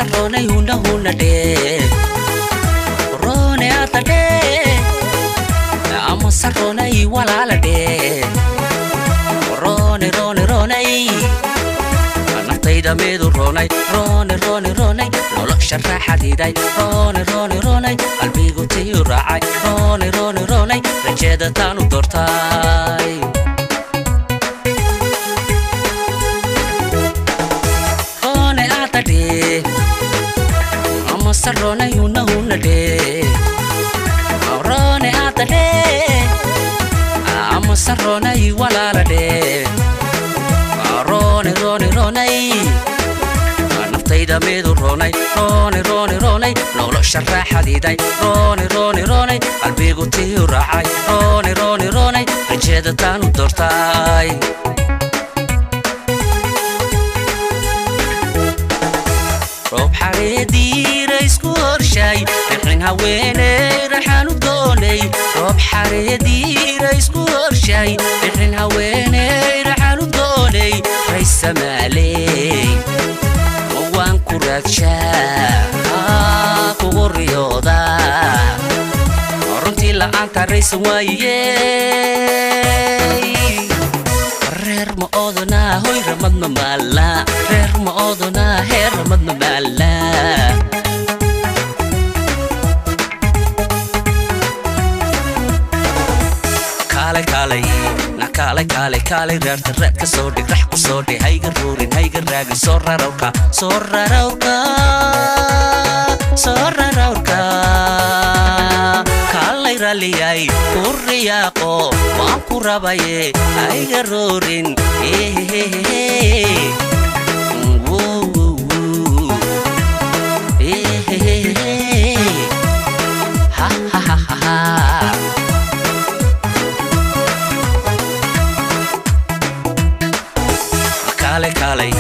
Rooney huna huna de Rooney atade Amasa rooney walaala de Rooney rooney rooney Naftayda midu rooney rooney rooney rooney nolosha raaxadiiday rooney rooney rooney qalbigu tii raacay rooney rooney rooney rajada taanu doortay Rooney atade Amasa rooney huna huna de Rooney atade Amasa rooney walaala de Rooney rooney rooney Naftayda midu rooney rooney rooney rooney nolosha raaxadiiday rooney rooney rooney qalbigu tii raacay rooney rooney rooney rajada taanu doortay Roob xareediira isku horshay rixin haweeney raxaan u doonay Roob xareediira isku horshay rixin haweeney raxaan u doonay raysamaaley waan ku raadshaa kugu riyooda runtii la'aanta raysan waayey reer ma oodonaa hoy ramadna maala reer ma oodonaa heer ramadna maala Kaalay kaalay na kaalay kaalay kaalay reerta reed ka soo dhig rax ku soo dhig hayga ruurin hayga raagin soo rarowka soo rarowka soo rarowka kaalay raaliyay ku riyaaqo waan ku rabaye hayga ruurin Ha ha ha ha ha Kaalay kaalay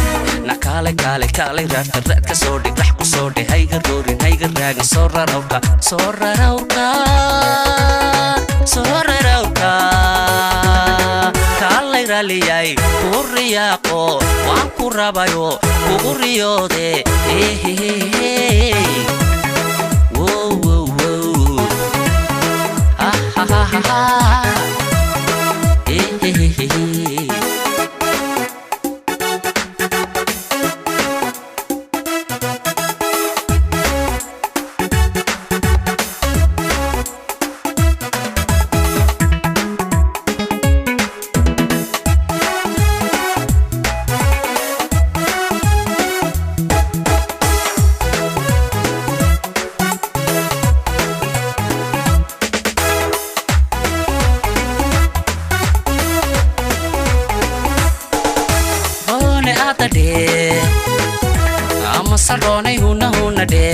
na kaalay kaalay kaalay reerta reed ka soo dhig rax ku soo dhig hayga roorin hayga raagin soo rarowka soo rarowka soo rarowka kaalay raaliyay ku riyaaqo waan ku rabayo kugu riyoode Wow wow wow ha ha ha ha ha Rooney atade Amasa rooney huna huna de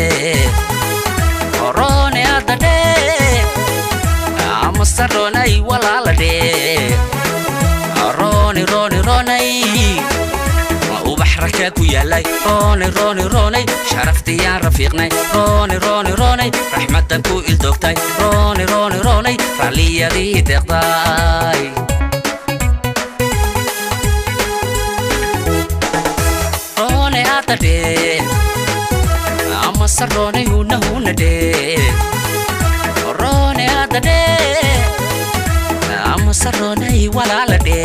Rooney atade Amasa rooney walaala de Rooney rooney rooney ubax rakaa ku yaalay rooney rooney rooney sharaftiyaan rafiiqnay rooney rooney rooney raxmadan ku ildoogtay rooney rooney rooney raalliyadii deeqday Rooney atade Amasa rooney huna huna de Rooney atade Amasa rooney walaala de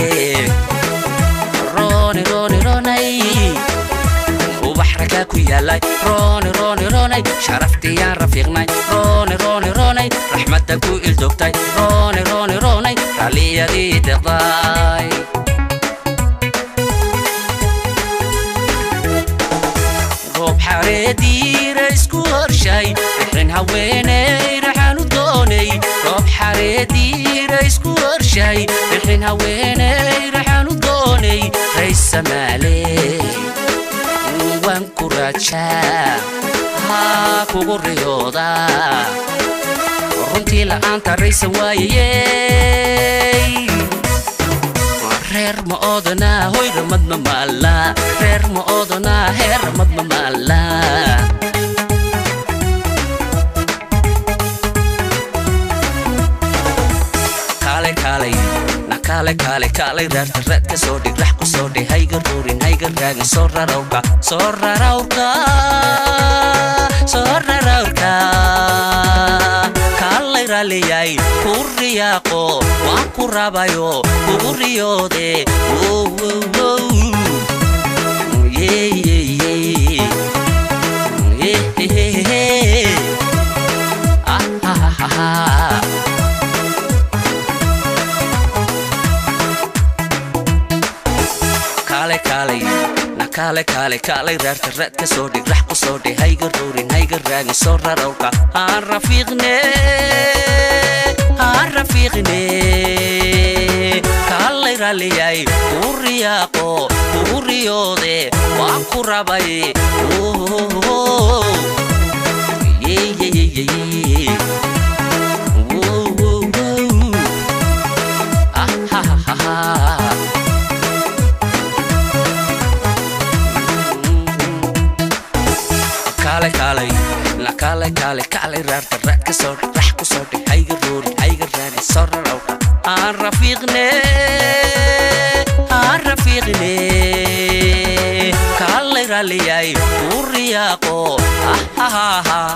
Rooney rooney rooney ubax rakaa ku yaalay rooney rooney rooney sharaftiyaan rafiiqnay rooney rooney rooney raxmadan ku ildoogtay rooney rooney rooney raalliyadii deeqday Roob xareediira isku horshay rixin haweeney raxaan u doonay Roob xareediira isku horshay rixin haweeney raxaan u doonay raysamaaley waan ku raajaa haa kugu riyooda runtii la'aanta raysan waayey reer ma oodonaa hoy ramadna maala reer ma oodonaa heer ramadna maala Kaalay kaalay na Kaale kaale kaalay, raarta raad ka soo dhig, rax ku soo dhig, hayga ruurin, hayga raagin, soo rarawrka, soo rarawrka, soo rarawrka. Kaalay raaliyay, ku riyaaqo, waan ku rabayo, kugu riyoode. Wow, wow, wow. Yeah, yeah, yeah. Yeah, yeah, yeah. Ah, ah, ah, ah. Kaale kaalay na kaale kaale kaalay, raarta raad ka soo dhig, rax ku soo dhig, hayga ruurin, hayga raagin, soo rarawrka, aan rafiiqne, aan rafiiqne. Kaalay raaliyay, ku riyaaqo, kugu riyoode, waan ku rabay. Oh, yeah, yeah, yeah, yeah. Wow, wow, wow. Ah, ha, ha, ha. Kaale kaalay na kaale kaale kaalay, raarta raad ka soo dhig, rax ku soo dhig, hayga ruurin, hayga raadin, soo rarawka, aan rafiiqne, aan rafiiqne. Kaalay raaliyay, ku riyaaqo. Ah, ah, ah.